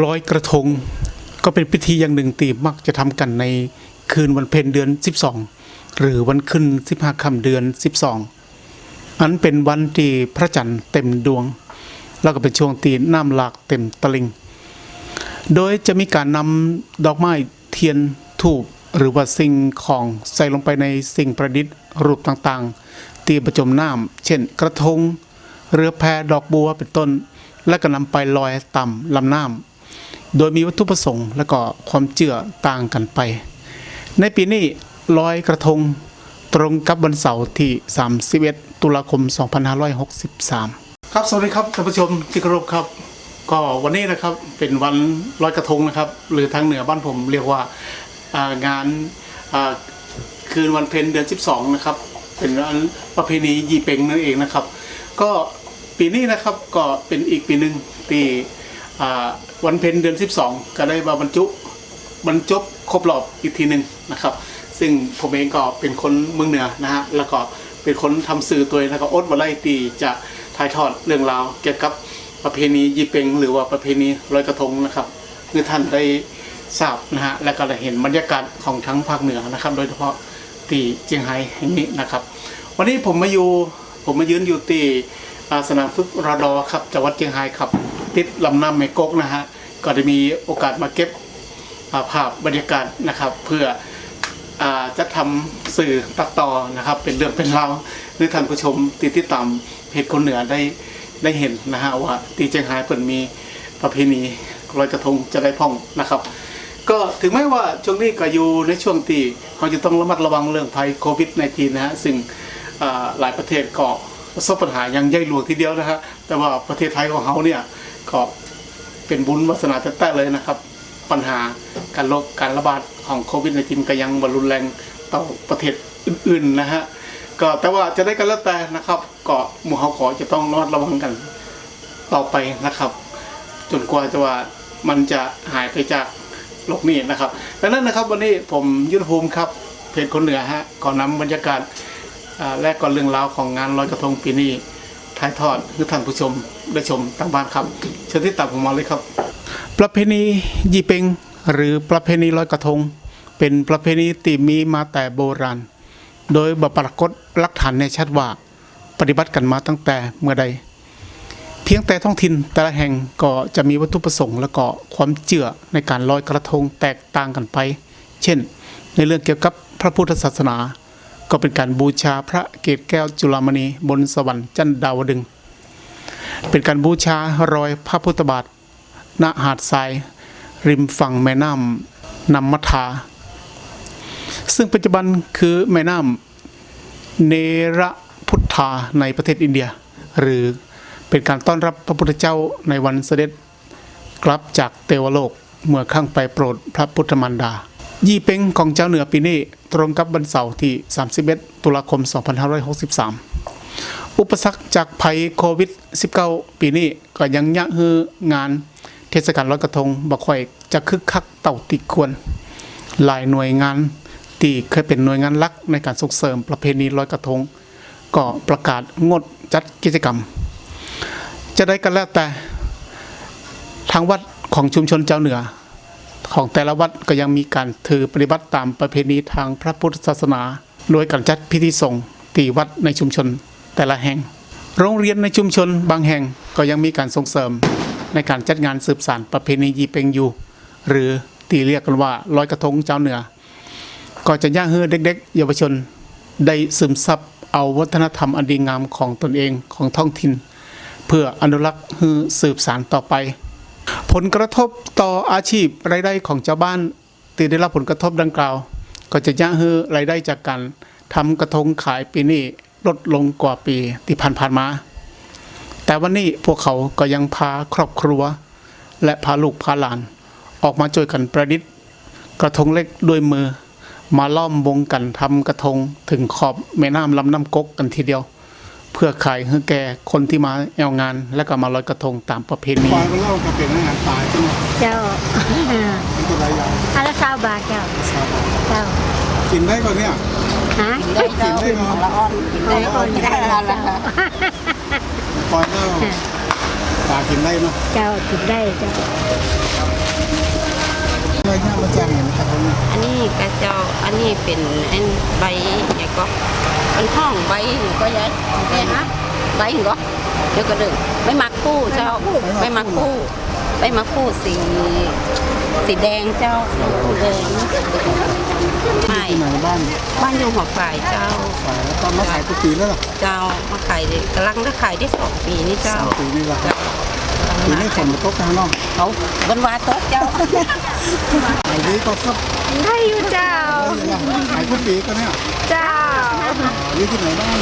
ລອຍກະທົງ ກໍເປັນພິທີຢ່າງໜຶ່ງທີ່ມັກຈະທຳກັນໃນຄືນວັນເພັນເດືອນສິບສອງ ຫຼື ວັນຂຶ້ນສິບຫ້າຄ່ຳເດືອນສິບສອງ ອັນເປັນວັນທີ່ພະຈັນເຕັມດວງ ແລ້ວກໍເປັນຊ່ວງທີ່ນ້ຳຫຼາກເຕັມຕະລິ່ງ ໂດຍຈະມີການນຳດອກໄມ້ ທຽນ ທູບ ຫຼືວ່າສິ່ງຂອງໃສ່ລົງໄປໃນສິ່ງປະດິດຮູບຕ່າງໆ ທີ່ປະຈົມນ້ຳ ເຊັ່ນ ກະທົງ, ເຮືອແພ, ດອກບົວ ເປັນຕົ້ນ ແລະ ກໍນຳໄປລອຍຕາມລຳນ້ຳ ໂດຍມີວັດຖຸປະສົງ ແລະ ກໍຄວາມເຊື່ອຕ່າງກັນໄປ. ໃນປີນີ້ ລອຍກະທົງ ຕຣົງກັບວັນເສົາທີສາມສິບເອັດ ຕຸລາຄົມ ສອງພັນຫ້າຮ້ອຍຫົກສິບສາມ. ครับ สวัสดีครับ ท่านผู้ชมที่เคารพครับ ก็วันนี้นะครับ เป็นวันลอยกระทงนะครับ หรือทางเหนือบ้านผมเรียกว่า อ่า งาน อ่า คืนวันเพ็ญเดือนสิบสองนะครับ เป็นวันประเพณียี่เป็งนั่นเองนะครับ ก็ปีนี้นะครับ ก็เป็นอีกปีหนึ่งที่ อ่า วันเพ็ญเดือนสิบสอง ก็ได้มาบรรจุ บรรจบครบรอบอีกทีหนึ่งนะครับ ซึ่งผมเองก็เป็นคนเมืองเหนือนะฮะ แล้วก็เป็นคนทำสื่อตัวเอง แล้วก็อดบ่ได้ที่จะถ่ายทอดเรื่องราวเกี่ยวกับประเพณียี่เป็ง หรือว่าประเพณีลอยกระทงนะครับ ให้ท่านได้ทราบนะฮะ แล้วก็ได้เห็นบรรยากาศของทั้งภาคเหนือนะครับ โดยเฉพาะที่เจียงไฮ้แห่งนี้นะครับ วันนี้ผมมาอยู่ ผมมายืนอยู่ที่ อ่า สนามฝึกรอดอครับ จังหวัดเจียงไฮ้ครับ ติดลำน้ำแม่ก๊กนะฮะ ก็ได้มีโอกาสมาเก็บ อ่า ภาพบรรยากาศนะครับ เพื่อ อ่า จัดทำสื่อตัดต่อนะครับ เป็นเรื่องเป็นราวให้ท่านผู้ชมที่ติดตามเพจคนเหนือได้ ได้เห็นนะฮะ ว่าที่เจียงไฮ้เพิ่นมีประเพณีลอยกระทงจะได้พ่องนะครับ ก็ถึงแม้ว่าช่วงนี้ก็อยู่ในช่วงที่เราจะต้องระมัดระวังเรื่องภัยโควิดสิบเก้า นะฮะ ซึ่ง อ่า หลายประเทศก็ประสบปัญหาอย่างใหญ่หลวงทีเดียวนะฮะ แต่ว่าประเทศไทยของเราเนี่ย ก็เป็นบุญวาสนาแต๊ๆ เลยนะครับ ปัญหาการโรค การระบาดของโควิดสิบเก้า ก็ยังบ่รุนแรงเท่าประเทศอื่นๆ นะฮะ ก็แต่ว่าจะได้ก็แล้วแต่นะครับ ก็หมู่เฮาก็จะต้องระมัดระวังกันต่อไปนะครับ จนกว่าจะว่ามันจะหายไปจากโลกนี้นะครับ ดังนั้นนะครับ วันนี้ผมยุทธภูมิครับ เพจคนเหนือฮะ ขอนำบรรยากาศ อ่า และก็เรื่องราวของงานลอยกระทงปีนี้ ถ่ายทอดให้ท่านผู้ชมได้ชมทางบ้านครับ เชิญติดตามผมมาเลยครับ ປະເພນີຍີ່ເປັງ ຫຼື ປະເພນີລອຍກະທົງ ເປັນປະເພນີທີ່ມີມາແຕ່ໂບລານ ໂດຍບໍ່ປາກົດຫຼັກຖານແນ່ຊັດວ່າປະຕິບັດກັນມາຕັ້ງແຕ່ເມື່ອໃດ. ພຽງແຕ່ທ້ອງຖິ່ນແຕ່ລະແຫ່ງກໍຈະມີວັດຖຸປະສົງ ແລະ ກໍຄວາມເຊື່ອໃນການລອຍກະທົງແຕກຕ່າງກັນໄປ ເຊັ່ນ ໃນເລື່ອງກ່ຽວກັບພະພຸດທະສາສະໜາ ກໍເປັນການບູຊາພະເກດແກ້ວຈຸລາມະນີບົນສະຫວັນຊັ້ນດາວະດຶງ, ເປັນການບູຊາຮອຍພະພຸດທະບາດ ນະຫາດຊາຍ ລິມຝັ່ງແມ່ນ້ຳນຳມະທາ ເຊິ່ງປັດຈຸບັນຄືແມ່ນ້ຳເນລະພຸດທາ ໃນປະເທດອິນເດຍ ຫຼື ເປັນການຕ້ອນຮັບພະພຸດທະເຈົ້າໃນວັນສະເດັດ ກັບຈາກເທວະໂລກ ເມື່ອຄັ້ງໄປໂປດພະພຸດທະມານດາ. ຍີ່ເປັງຂອງຊາວເໜືອປີນີ້ຕຣົງກັບວັນເສົາທີສາມສິບເອັດ ຕຸລາຄົມ ສອງພັນຫ້າຮ້ອຍຫົກສິບສາມ. ອຸປະສັກຈາກໄພໂຄວິດສິບເກົ້າ ປີນີ້ກໍຍັງຍະຮືງານເທດສະການລອຍກະທົງບໍ່ຄ່ອຍຈະຄຶກຄັກເທົ່າທີ່ຄວນ. ຫຼາຍໜ່ວຍງານທີ່ເຄີຍເປັນໜ່ວຍງານຫຼັກໃນການສົ່ງເສີມປະເພນີລອຍກະທົງ ກໍປະກາດງົດຈັດກິດຈະກຳ. ຈະໃດກໍແລ້ວແຕ່ ທາງວັດຂອງຊຸມຊົນຊາວເໜືອຂອງແຕ່ລະວັດກໍຍັງມີການຖືປະຕິບັດຕາມປະເພນີທາງພະພຸດທະສາສະໜາ ໂດຍການຈັດພິທີສົງທີ່ວັດໃນຊຸມຊົນແຕ່ລະແຫ່ງ. ໂຮງຮຽນໃນຊຸມຊົນບາງແຫ່ງກໍຍັງມີການສົ່ງເສີມໃນການຈັດງານສືບສານປະເພນີຍີ່ເປັງຢູ່ ຫຼື ທີ່ຮຽກກັນວ່າລອຍກະທົງຊາວເໜືອ. ກໍຈະຢາກໃຫ້ເດັກໆເຍົາວະຊົນໄດ້ຊຶມຊັບເອົາວັດທະນະທຳອັນດີງາມຂອງຕົນເອງ ຂອງທ້ອງຖິ່ນ ເພື່ອອະນຸລັກໃຫ້ສືບສານຕໍ່ໄປ. ຜົນກະທົບຕໍ່ອາຊີບລາຍໄດ້ຂອງຊາວບ້ານທີ່ໄດ້ຮັບຜົນກະທົບດັ່ງກ່າວ ກໍຈະຢາກໃຫ້ລາຍໄດ້ຈາກການທຳກະທົງຂາຍປີນີ້ ລົດລົງກວ່າປີທີ່ຜ່ານໆມາ, ແຕ່ວັນນີ້ພວກເຂົາກໍຍັງພາຄອບຄົວ ແລະ ພາລູກພາຫຼານອອກມາຊ່ວຍກັນປະດິດກະທົງເລັກດ້ວຍມື, ມາລ້ອມວົງກັນທຳກະທົງເຖິງຂອບແມ່ນ້ຳລຳນ້ຳກົກກັນທີດຽວ, ເພື່ອຂາຍໃຫ້ແກ່ຄົນທີ່ມາແອວງານ ແລະ ກໍມາລອຍກະທົງຕາມປະເພນີ. ປອຍມາແລ້ວກໍເປັນອາຫານປາໃຊ່ໄໝ? ເຈົ້າ. ມັນເທົ່າໃດ? ອັນລະຊາວບາດເຈົ້າ. ຊາວບາດ. ເຈົ້າ. ກິນໄດ້ບໍ່ເນຍ? ຮະ? ກິນໄດ້ບໍ່? ລະອ່ອນ ກິນໄດ້ ກິນໄດ້ ກິນໄດ້ ລະອ່ອນ. ປອຍມາແລ້ວ. ປາກິນໄດ້ເນາະ? ເຈົ້າ ກິນໄດ້ເຈົ້າ. ລອຍເຫືອມາຈາກຫຍັງຄັບ? ອັນນີ້ກະເຈົ້າ ອັນນີ້ເປັນອັນໃບຫຍັງເກາະ ມັນຮ້ອງໃບຫຍັງເກາະຍາຍ ແມ່ນຫະ ໃບຫຍັງເກາະ ດຽວກະເດີ ໃບໝາກຄູ່ເຈົ້າ ໃບໝາກຄູ່ ໃບໝາກຄູ່ ໃບໝາກຄູ່ສີ ສີແດງເຈົ້າ. ເອີ ຢູ່ທີ່ໃດ? ບ້ານ ບ້ານຢູ່ຫົວຝາຍເຈົ້າ. ຝາຍ ແລ້ວກະມາຂາຍຈັກປີແລ້ວລະ? ເຈົ້າ ມາຂາຍ ກຳລັງໄດ້ຂາຍໄດ້ສອງປີນີ້ເຈົ້າ. ສອງປີນີ້ລະ. ເຈົ້າ ປີນີ້ຝົນບໍ່ຕົກທາງນອກ. ເອົາ ເພິ່ນວ່າຕົກເຈົ້າ. ຂາຍດີກວ່າຄັບ? ໄດ້ຢູ່ເຈົ້າ. ໄດ້ຢູ່ລະ. ຂາຍທຸກປີກະເນຍ? ເຈົ້າ. ຢູ່ທີ່ໃດບ້ານ?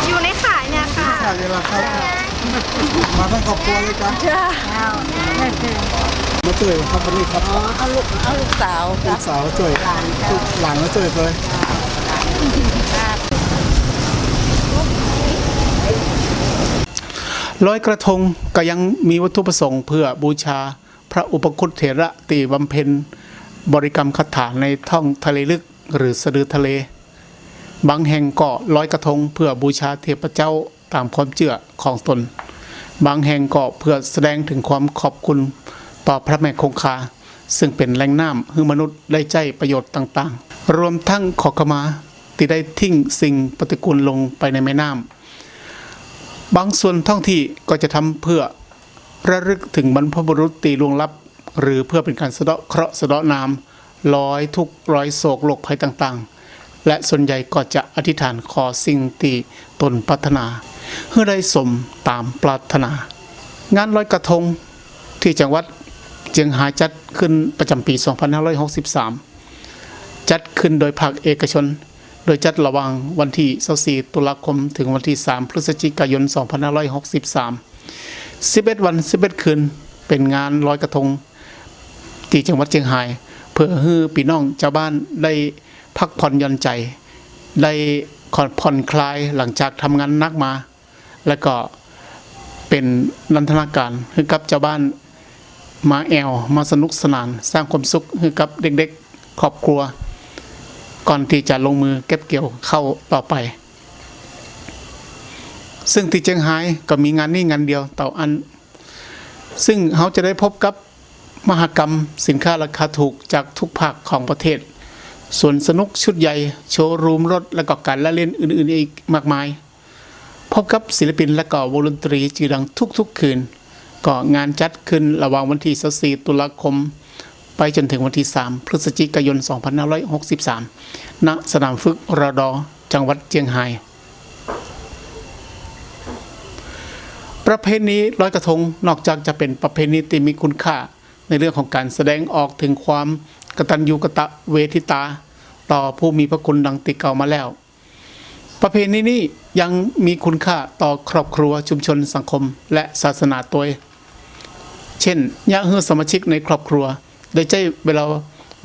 ຢູ່ໃນຝາຍເນຍຄ່ະ. ໃນຝາຍນີ້ລະຄັບ. ມາທັງຄອບຄົວເລີຍກະ? ເຈົ້າ. ມາຊ່ວຍຄັບ ວັນນີ້ຄັບ. ອໍ ເອົາລູກ ເອົາລູກສາວ ລູກສາວມາຊ່ວຍ ຫຼານເຈົ້າ ລູກຫຼານມາຊ່ວຍເລີຍ. ລອຍກະທົງກະຍັງມີວັດຖຸປະສົງເພື່ອບູຊາພະອຸປະຄຸດເຖລະທີ່ບຳເພັນບໍລິກຳຄາຖາໃນທ້ອງທະເລລຶກ ຫຼື ສະດືທະເລ. ບາງແຫ່ງກໍລອຍກະທົງເພື່ອບູຊາເທບພະເຈົ້າຕາມຄວາມເຊື່ອຂອງຕົນ, ບາງແຫ່ງກໍເພື່ອສະແດງເຖິງຄວາມຂອບຄຸນຕໍ່ພະແມ່ຄົງຄາ ເຊິ່ງເປັນແຫຼ່ງນ້ຳໃຫ້ມະນຸດໄດ້ໃຊ້ປະໂຫຍດຕ່າງໆ, ລວມທັງຂໍຂະມາທີ່ໄດ້ຖິ້ງສິ່ງປະຕິກູນລົງໄປໃນແມ່ນ້ຳ. ບາງສ່ວນທ້ອງທີ່ກໍຈະທຳເພື່ອລະລຶກເຖິງບັນພະບຸລຸດທີ່ລ່ວງລັບ ຫຼື ເພື່ອເປັນການສະເດາະເຄາະສະເດາະນາມ, ລອຍທຸກລອຍໂສກໂລກໄພຕ່າງໆ ແລະ ສ່ວນໃຫຍ່ກໍຈະອະທິຖານຂໍສິ່ງທີ່ຕົນປາດຖະໜາ ໃຫ້ໄດ້ສົມຕາມປາດຖະໜາ. ງານລອຍກະທົງທີ່ຈັງຫວັດຈຽງຮາຍຈັດຂຶ້ນປະຈຳປີສອງພັນຫ້າຮ້ອຍຫົກສິບສາມ ຈັດຂຶ້ນໂດຍພາກເອກະຊົນ, ໂດຍຈັດລະຫວ່າງວັນທີຊາວສີ່ ຕຸລາຄົມ ເຖິງວັນທີສາມ ພຶສຈິກາຍົນ ສອງພັນຫ້າຮ້ອຍຫົກສິບສາມ. ສິບເອັດວັນ ສິບເອັດຄືນ ເປັນງານລອຍກະທົງທີ່ຈັງຫວັດຈຽງຮາຍ ເພື່ອໃຫ້ພີ່ນ້ອງຊາວບ້ານໄດ້ພັກຜ່ອນຢ່ອນໃຈ, ໄດ້ຜ່ອນຄລາຍຫຼັງຈາກທຳງານໜັກມາ ແລະ ກໍເປັນນັນທະນາການໃຫ້ກັບຊາວບ້ານ ມາແອວ ມາສະໜຸກສະໜານ ສ້າງຄວາມສຸກໃຫ້ກັບເດັກໆ ຄອບຄົວ ກ່ອນທີ່ຈະລົງມືເກັບກ່ຽວເຂົ້າຕໍ່ໄປ. ເຊິ່ງທີ່ຈຽງຮາຍກໍມີງານນີ້ງານດຽວເທົ່ານັ້ນ, ເຊິ່ງເຮົາຈະໄດ້ພົບກັບມະຫະກຳສິນຄ້າລາຄາຖືກຈາກທຸກພາກຂອງປະເທດ, ສວນສະໜຸກຊຸດໃຫຍ່, ໂຊຣູມລົດ ແລະ ກໍການລະຫຼິ້ນອື່ນໆອີກມາກມາຍ. ພົບກັບສິລະປິນ ແລະ ກໍວົງດົນຕີຊື່ດັງທຸກໆຄືນ. ກໍງານຈັດຂຶ້ນລະຫວ່າງວັນທີຊາວສີ່ ຕຸລາຄົມ ໄປຈົນເຖິງວັນທີສາມ ພຶສຈິກາຍົນ ສອງພັນຫ້າຮ້ອຍຫົກສິບສາມ ນະສະໜາມຝຶກ ຣດ ຈັງຫວັດຈຽງຮາຍ. ປະເພນີລອຍກະທົງ ນອກຈາກຈະເປັນປະເພນີທີ່ມີຄຸນຄ່າໃນເລື່ອງຂອງການສະແດງອອກເຖິງຄວາມກະຕັນຍູກະຕະເວທິຕາຕໍ່ຜູ້ມີພະຄຸນດັ່ງທີ່ກ່າວມາແລ້ວ, ປະເພນີນີ້ຍັງມີຄຸນຄ່າຕໍ່ຄອບຄົວ, ຊຸມຊົນ, ສັງຄົມ ແລະ ສາສະໜາໂດຍ ເຊັ່ນ ຢາກໃຫ້ສະມາຊິກໃນຄອບຄົວໄດ້ໃຊ້ເວລາ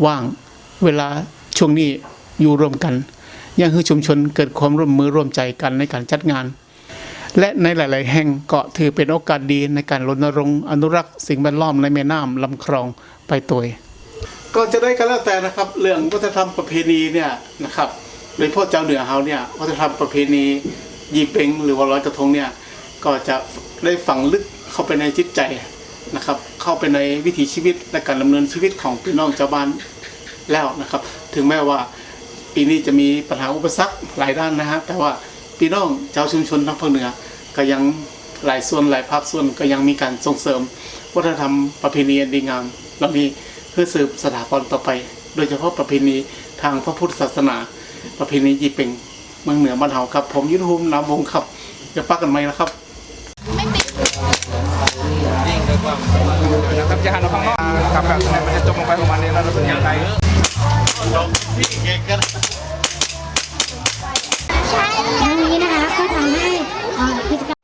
ວ່າງ, ເວລາຊ່ວງນີ້ຢູ່ຮ່ວມກັນ, ຢາກໃຫ້ຊຸມຊົນເກີດຄວາມຮ່ວມມືຮ່ວມໃຈກັນໃນການຈັດງານ ແລະ ໃນຫຼາຍໆແຫ່ງກໍຖືເປັນໂອກາດດີໃນການລົນນະລົງອະນຸລັກສິ່ງແວດລ້ອມໃນແມ່ນ້ຳລຳຄລອງໄປໂດຍ. ກໍຈະໄດ້ກໍແລ້ວແຕ່ນະຄັບ ເລື່ອງວັດທະນະທຳປະເພນີເນຍນະຄັບ ໂດຍສະເພາະຊາວເໜືອເຮົາເນຍ ວັດທະນະທຳປະເພນີຢີ່ເປັງ ຫຼືວ່າລອຍກະທົງເນຍ ກໍຈະໄດ້ຝັງເລິກເຂົ້າໄປໃນຈິດໃຈນະຄັບ ເຂົ້າໄປໃນວິຖີຊີວິດ ແລະ ການດຳເນີນຊີວິດຂອງພີ່ນ້ອງຊາວບ້ານແລ້ວນະຄັບ. ເຖິງແມ່ວ່າປີນີ້ຈະມີບັນຫາອຸປະສັກຫຼາຍດ້ານນະຮະ ແຕ່ວ່າ ພີ່ນ້ອງຊາວຊຸມຊົນທາງພາກເໜືອກໍຍັງ ຫຼາຍສ່ວນຫຼາຍພາກສ່ວນກໍຍັງມີການສົ່ງເສີມວັດທະນະທຳປະເພນີອັນດີງາມເຫຼົ່ານີ້ ເພື່ອສືບສະຖາປອນຕໍ່ໄປ ໂດຍສະເພາະປະເພນີທາງພະພຸດທະສາສະໜາ ປະເພນີຢີ່ເປັງເມືອງເໜືອບ້ານເຮົາຄັບ. ຜົມຢູທູບນາມວົງຄັບ. ດຽວປະກັນໃໝ່ນະຄັບ. ໃຊ່ ແລ້ວນີ້ນະຄະ ກໍທຳໃຫ້ ເອີ ກິດຈະກຳ